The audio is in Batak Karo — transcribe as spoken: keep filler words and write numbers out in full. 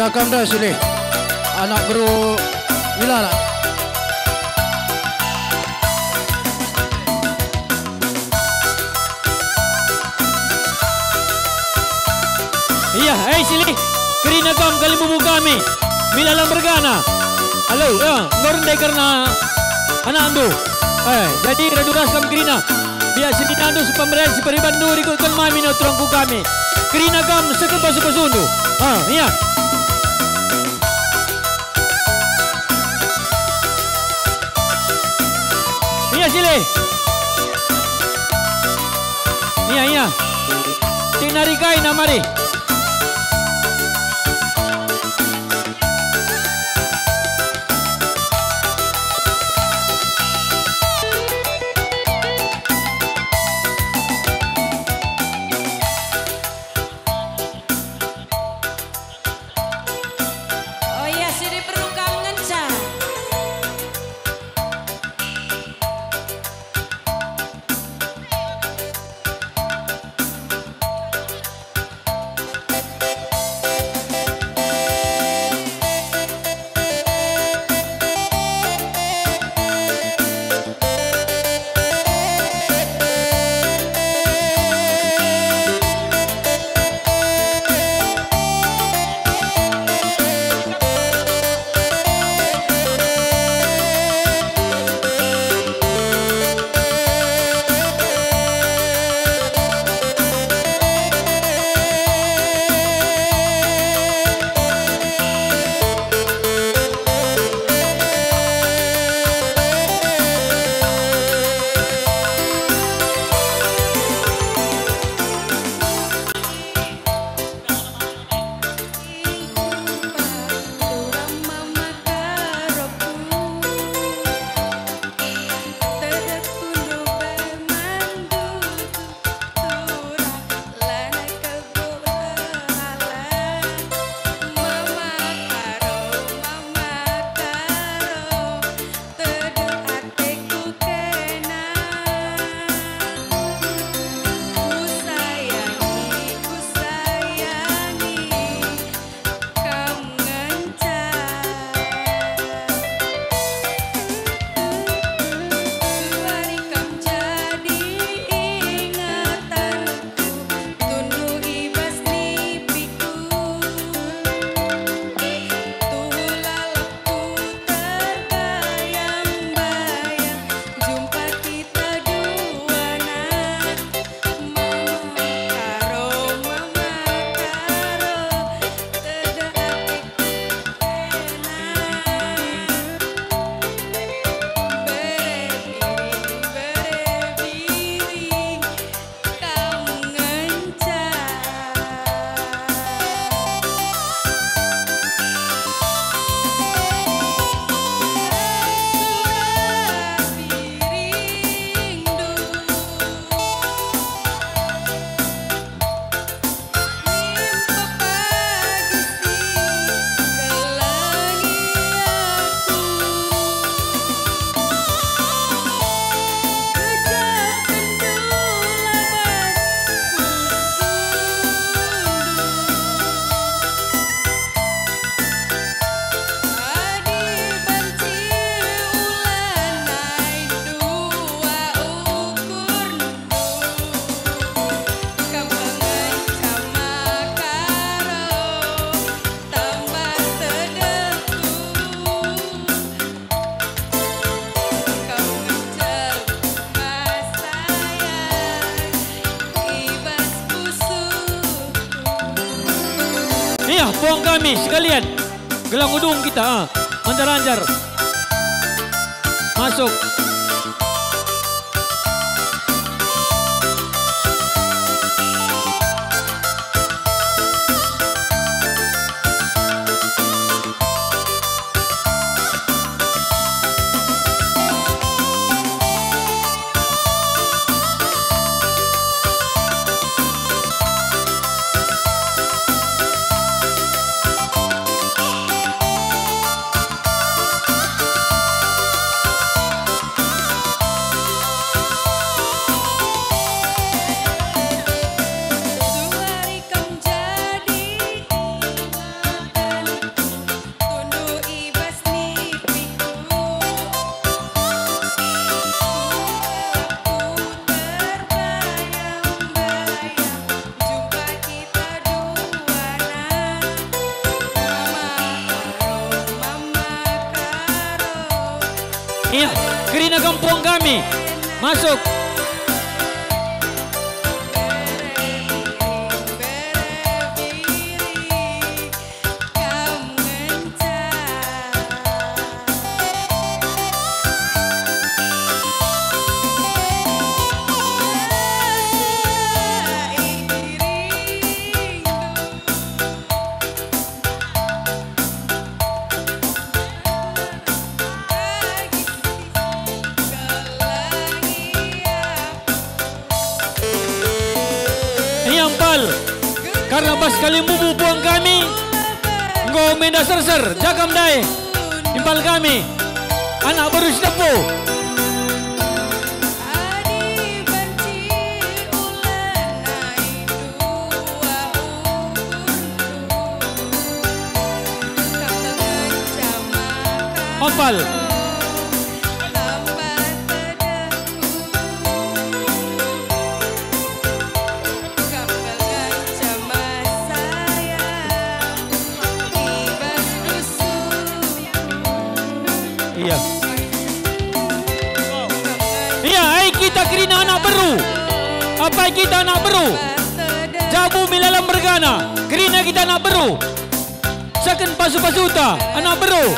Kam da Silih, anak beru Milala. Iya, eh, Silih, kerina kam kalimbubu kami, Milala mergana. Halo, ya, enggo rende kerna anakndu. Eh, jadi radu ras kam kerina. Biak sininandu si pemeren si peribanndu rikutken mami no turangku kami. Kerina kam seken pasu-pasundu. Ah, iya. Iya, Silih. Iya, iya. Tinari kai namari. Oh iya, sini perlu kam ngenca. Tedeh ateku kena. Kusayangi, kusayangi kam ngenca. Suari kam jadi ingetan. Tundu i bas nipiku, tuhu lalapku terbayang-bayang, jumpa kita duana. Mama Karo, Mama Karo, tedeh ateku kena. Bere biring, bere biring, kam ngenca. Sudah biringndu. Adi banci ulanai dua ukurndu, kam ngenca Mama Karo tambah tedehku. Kam ngenca Mama Sayang i bas pusuhku. Iya, puang kami sekalian. Gelah ngudung kita, ah. Anjar-anjar. Masuk. Iya, kerina kam puang kami. Masuk. Ia mpal, karna bas kalimbubu puang kami, enggo menda serser, jagam dae, impal kami, anak beru si tepu. Ompal. Iya. Iya, ai kita kerina anak beru. Apai kita anak beru. Jabu milalam mergana, kerina kita anak beru. Saken pasu-pasuta, anak beru.